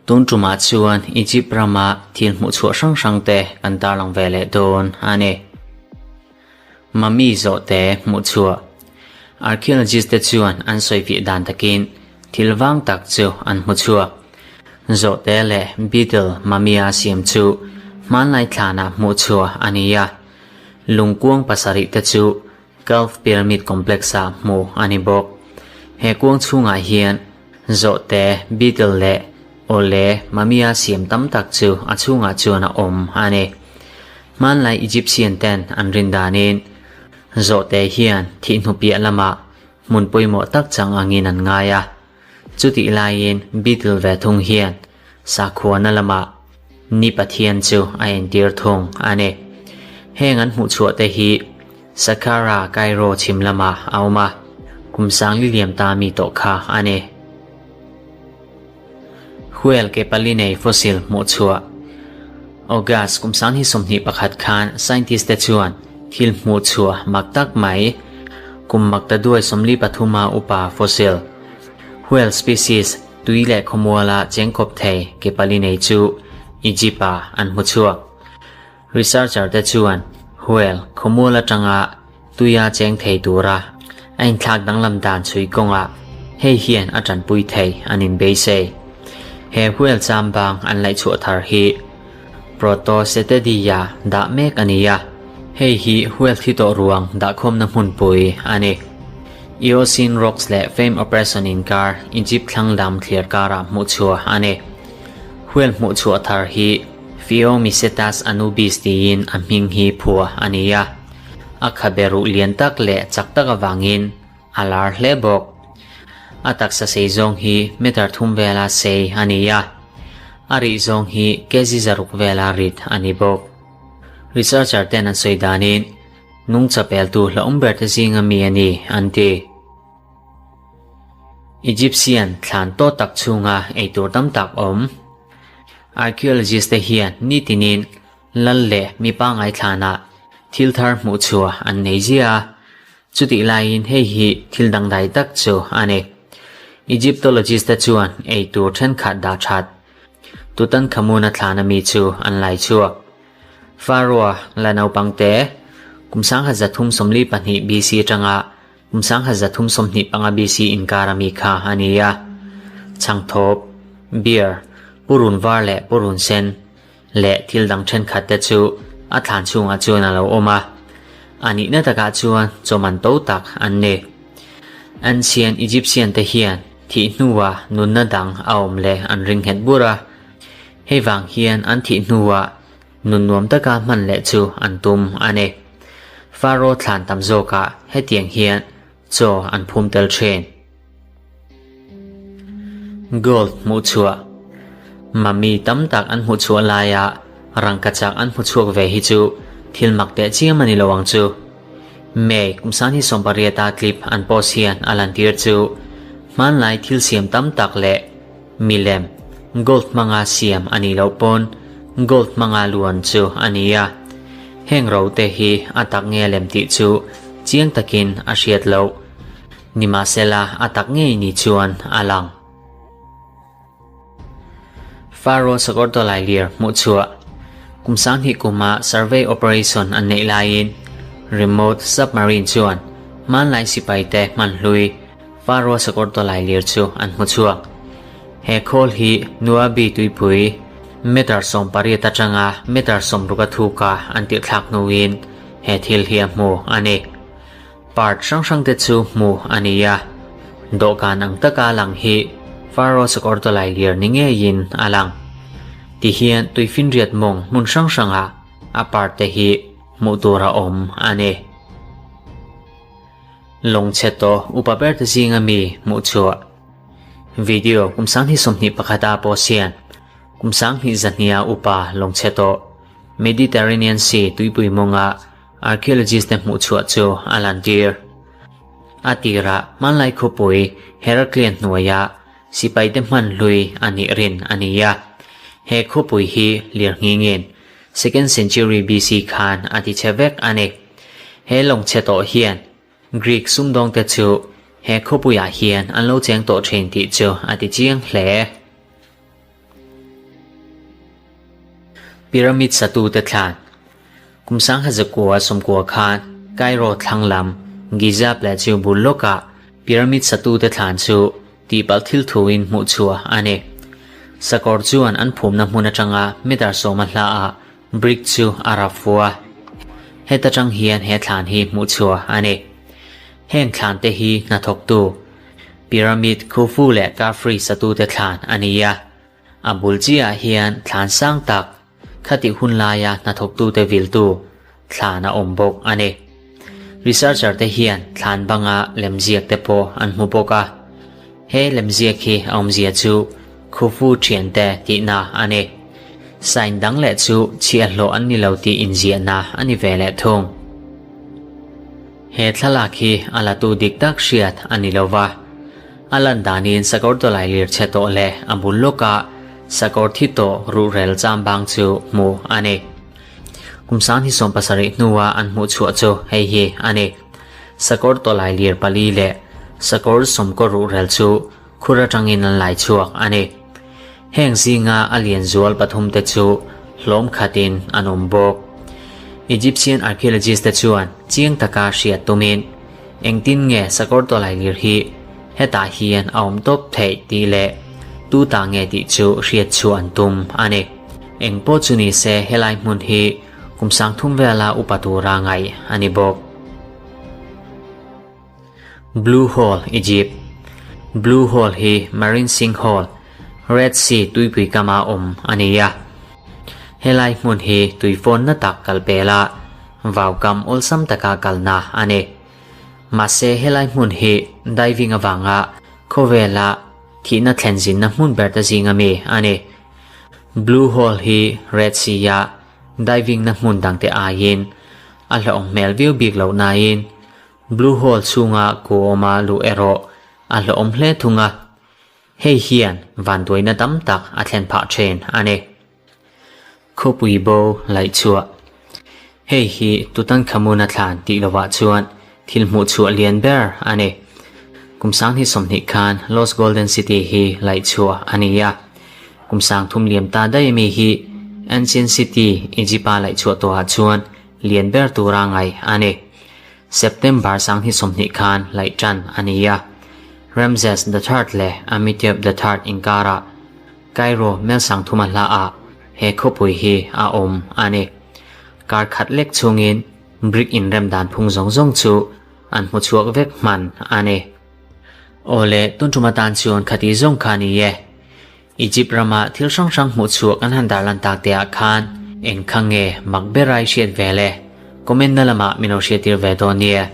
Tun tumah chuan Egypt rama thil hmuhchhuah hrang hrangte kan tarlang ve leh dawn a ni. Mummy zawhte hmuhchhuah Archaeologist te chuan an sawifiah dan takin thil vang tak chu an hmuchhuak. Zawhte leh beetle mummy-a siam chu hmanlai thlanah hmuhchhuah a ni a. Lungkuang pasarih te chu Gulf Pyramid Complex-ah hmuh a ni bawk. He kuang chhungah hian zawhte, beetle leh awle mummy-a siam tam tak chu a chhungah chuan a awm a ni. Hmanlai Egyptian ten an rin danin zawhte hian thihhnu piah lamah hmun pawimawh tak chang angin an ngai a. Chutih laiin beetle ve thung hian sakhuana lamah Ni Pathian chu a entir thung a ni. Heng an hmuhchhuah te hi Saqqara, Cairo chhim lamah a awm a, kum sang li liam ta mi tawh kha a ni. Whale ke pali nei fossil hmuhchhuah August kum 2021 khan scientist te chuan thil hmuhchhuah mak tak mai kum makta duai 43 a upa fossil whale species Tui leh khawmuala cheng kawp thei ke pali nei chu Egypt-ah an hmu chhuak. Researcher te chuan whale khawmual atanga tuia cheng thei tura a inthlak danglam dan chhui kawngah hei hian a tanpui thei an inbeisei. He whale chambang an laihchhuah thar hi Protocetidae dah mek a ni a, hei hi whale thi tawh ruang dahkhawmna hmunpui a ni. Eocene rocks leh Fame Operation inkar Egypt thlang lam thlir karah hmuhchhuah a ni. Whale hmuhchhuah thar hi Phiomicetus anubis tiin a hming hi phuah a ni a, a khabe ruh lian tak leh chak tak avangin a lar hle bawk. A taksa sei zawng hi meter thum vela sei a ni a, a rih zawng hi kg zaruk vela rit a ni bawk. Researcher ten an sawi danin nungcha peltu hlauhawm ber te zinga mi a ni an ti. Egyptian thlan tawt tak chhunga eitur tam tak awm. Archaeologist te hian nitinin Lal leh mi pangngai thlanah thil thar hmuhchhuah an nei zia a, chutih laiin hei hi thil dangdai tak chu a ni. Egyptologist te chuan ei tur thenkhat dah that Tutankhamun-a thlana mi chu an lai chhuak. Pharaoh-a la naupang te, kum 1342 BC atanga kum 1325 BC inkara mi kha a ni a. Chhangthawp, beer, purun var leh purun sen, leh thil dang thenkhat te chu a thlan chhungah chuan a lo awm a, a nihna takah chuan chawman to tak an ni. Ancient Egyptian te hian thih hnuah nunna dang a awm leh an ring nghet bur a, hei vang hian an thih hnuah nun nuam taka hman leh chu an tum a ni. Pharaoh thlan tam zawkah hetiang hian chaw an phum tel thin. Gold hmuhchhuah Mummy tam tak an hmuhchhuah laia rangkachak an hmuchhuak ve hi chu thil mak teh chiam a ni lo ang chu. May kum 2018 a clip an post hian a lantir chu hmanlai thil siam tam tak leh milem gold hmanga siam a nih loh pawn gold hmanga luan chu a ni a. Heng ro te hi a tak nge lem tih chu chiang takin a hriat loh. Nimahsela a tak ngei ni chuan a lang. Pharaoh sakawr tawlai lir hmuhchhuah kum 2000 kuma survey operation an neih laiin remote submarine chuan hmanlai sipai te hman hlui Pharaoh sakawr tawlai lir chu an hmuchhuak. He khawl hi Nuabi tuipui meter 18 atanga meter 60 a thuka an tirhthlak hnuin he thil hi a hmu a ni. Part hrang hrang te chu hmuh a ni a, dawhkan ang taka lang hi Pharaoh sakawr tawlai lir ni ngeiin a lang. Tihian tuifinriat mawng hmun hrang hrangah a part te hi hmuh tur a awm a ni. Lawngchhe tawh upa ber te zinga mi hmuh chhuah video kum 2021 a post hian kum 2002 a upa lawngchhe tawh Mediterranean Sea tuipui mawnga Archaeologist te hmuhchhuah chu a lantir. A tirah hmanlai khawpui Heraclian hnuaia sipaite hman hlui a nih rin a ni a. He khawpui hi lir nghingin second century BC khan a ti chhe vek a ni. He lawng chhe tawh hian Greek sumdawngte chu he khawpuiah hian an lo cheng tawh thin tih chu a ti chiang hle. Pyramid satute thlan Kum sangha zakua sawmkua khan Cairo thlang lam Giza Plateau bul lawkah pyramid satute thlan chu tihpalh thil thuin hmuh chhuah a ni. Sakawr chuan an phumna hmun atanga meter sawma hlaah brick chu a rap fu a. Heta tang hian he thlan hi hmuh chhuah a ni. Heng thlan te hi hnathawktu Pyramid Khufu leh Khafre satute thlan a ni a. A bul chiahah hian thlan sang tak Khatih hun laia hnathawktute viltu thlan a awm bawk a ni. Researcher te hian thlan banga lemziak te pawh an hmu bawk a. He lemziak hi a awmzia chu Khufu thiante tihna a ni. Sign dang leh chu chhiahhlawh an ni lo tih inziahna a ni ve leh thung. He thlalak hi a latu dik tak hriat a ni lo va. A lan danin sakawr tawlai lir chhe tawh leh a bul lawkah sakawr thi tawh ruhrel cham bang chu hmuh a ni. Kum sanghi 70 hnua an hmuh chhuah chu hei hi a ni. Sakawr tawlai lir pali leh sakawr sawmkaw ruhrel chu khur atangin an lai chhuak a ni. Heng zinga a lian zual pathum te chu hlawm khatin an awm bawk. Egyptian archaeologist te chuan chiang taka hriat tumin engtin nge sakawr tawlai lir hi hetah hian a awm tawp theih tih leh tu ta nge tih chu hriat chhuah an tum a ni. Eng pawh chu ni se helai hmun hi kum 3000 vela upa tura ngaih a ni bawk. Blue Hole, Egypt Blue Hole hi Marine Sinkhole, Red Sea tuipui kama awm a ni a. Helai hmun hi tuifawnna tak kal pela vaukam awlsam taka kalna a ni. Mahse helai hmun hi diving avanga khawvela thihna thlen zinna hmun ber te zinga mi a ni. Blue Hole hi Red Sea-a diving na hmun dangte aiin a hlauhawm hmel viau bik loh nain Blue Hole chhunga ku awma luh erawh a hlauhawm hle thung a, hei hian vanduaina tam tak a thlen phah thin a ni. Khawpui bo laih chhuah Hei hi Tutankhamun a thlan tih lovah chuan thil hmuh chhuah lian ber a ni. Kum 2020 khan Lost Golden City hi laih chhuah a ni a. Kum 3000 liam ta daih ami hi Ancient City Egypt-a laih chhuah tawhah chuan lian ber tura ngaih a ni. September 2020 khan laih tan a ni a. Ramses the Third leh Amenhotep the Third inkarah Cairo mel 3000 a hlaah he khawpui hi a awm a ni. Kar khat lek chungin brick inrem dan phung zawng zawng chu an hmu chhuak vek hman a ni. Awle tun tum atan chuan khati zawng kha ni e. Egypt rama thil hrang hrang hmuh chhuak an han darlan tak te ah khan eng kha nge mak ber ai hriat ve le? Comment na lamah min lo hriattir ve dawn nia.